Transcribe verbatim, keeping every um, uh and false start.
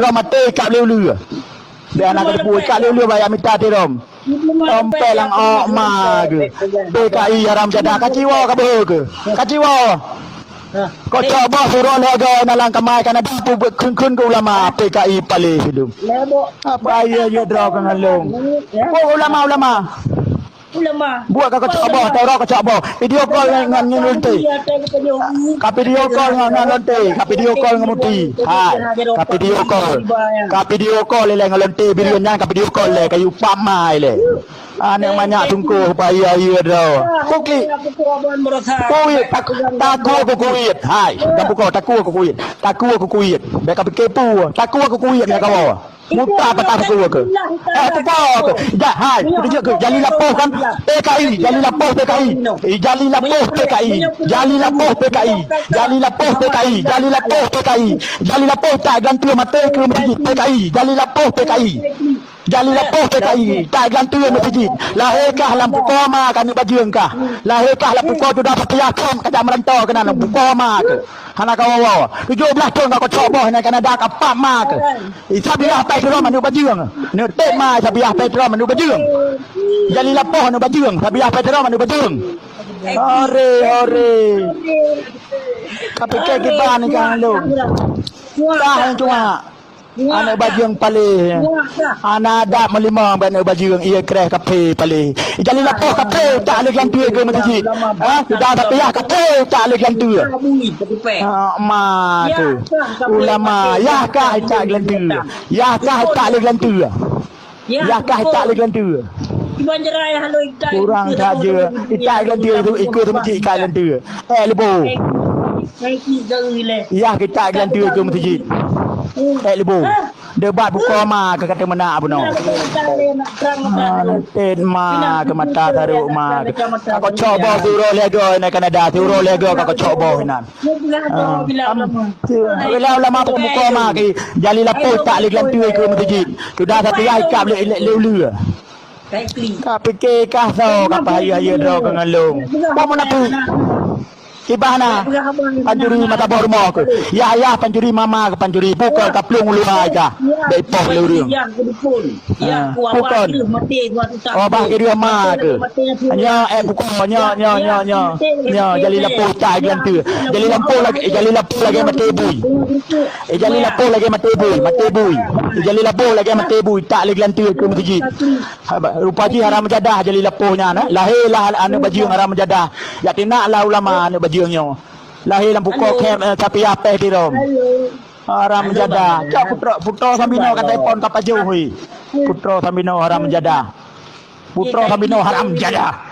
Rom maté kab lé uleue. Bèk hana keuteupue kab lé uleue baya mita tirôm. Rom pèng lam ôk ma keuh. P K I haram jadah ka ciwoe ka beuhe keuh. Ka ciwoe. Kocok boh suroh lé goe na lam kamai ka na dapue kheun-kheun keu ulama P K I paléh sidum. Apa iya iya droe keu ngalong. Keu ulama-ulama. Ulama. Buet ka kocok boh, toro kocok boh. Video call ngon, ngon, ngon lonte. Ka video call ngon, ngon lonte. Ka video call ngon muti. Hai. Ka video call. Ka video call lé ngon lonte. Video nyan ka video call lé. Kayu pamai lé. Aneuk manyak tungkôh paya iya droe. Kuklik. Kuit. Takue kukuit. Hai. Dan buka takue kukuit. Takue kukuit. Bèk ka pike pu. Takue kukuit ngon kawoe. Muta patah takue ke? Eh, takue ke? Dah, hai. Kutunjuk ke? Jali lapoh kan? P K I. Jali lapoh P K I. Eh, jali lapoh P K I. Jali lapoh P K I. Jali lapoh P K I. Jali lapoh P K I. Jali lapoh tak gantung mata ke masjid P K I. Jali lapoh P K I. Jali lapoh P K I, tak gantung meuseujid. Lahé kah lam pukoe ma kah aneuk bajeueng kah. Lahé kah lam pukoe tudah peupiah kah ka jak meurantau keunan lam pukoe ma kah. Hana kawoe-woe. Tujoh blaih thon ka kocok boh inan Kanada ka pap ma kah. Isa biah pai teurom aneuk bajeueng. Neuk tép ma isa biah pai teurom aneuk bajeueng. Jali lapoh aneuk bajeueng, isa biah pai teurom aneuk bajeueng. Ore, ore. Ka pike kiban ni kah lôn. Kah nyang cuma. Aneuk bajeueng paléh. Hana adab meulimong bak aneuk bajeueng, ié kreh kaphé paléh. Jali lapoh kaphé tak lé gantui keu meuseujid. Ha? Sudah tapiah kaphé tak lé gantui. Ha, ma tu. Ulama, yah kah tak lé gantui. Yah kah tak lé gantui. Yah kah tak lé gantui. Kurang saja. Itak gantui tu, ikut tu meuseujid ikat gantui. Eh, lebo. Yah kita gantui ke meuseujid. Eh, lebo. Debat buka ma ke kata meunak bunoe. Antet ma ke mata taruk ma ke. Ka kocok boh suroh lego na Kanada, suroh lego ka kocok boh inan. Bila ulama pun buka ma ke. Jali lapoh tak lé gantui ke meuseujid. Sudah satu yai kap lé, lé, lé uleue. Ka pike kah soe ka payah ye droe keu ngalong. Peue munafik? Kiban na pancuri mata boh rumoh keuh. Yah, yah pancuri mama keuh pancuri. Bukon ka plueng uluwa ika. Dek poh lé ureueng. Ha, bukon. Oh, bah keu dia ma keuh. Nyo, eh, bukon. Nyo, nyo, nyo, nyo. Nyo, jali lapoh tak geulanteu. Jali lapoh lagèe, jali lapoh lagèe maté bui. Eh, jali lapoh lagèe maté bui, maté bui. Eh, jali lapoh lagèe maté bui, tak lé geulanteu keu meuseujid. Haba, rupa jih haram jadah jali lapoh nyan, eh. Lahé lah aneuk bajeueng haram jadah. Jak tinak lah ulama aneuk bajeueng nyoe. Lahé lam pukok khem, eh, tapi apeh tirom. Haram jadah. Cok putroe, putroe Sambinoe ka telepon ka pajoh, hoi. Putroe Sambinoe haram jadah. Putroe Sambinoe haram jadah.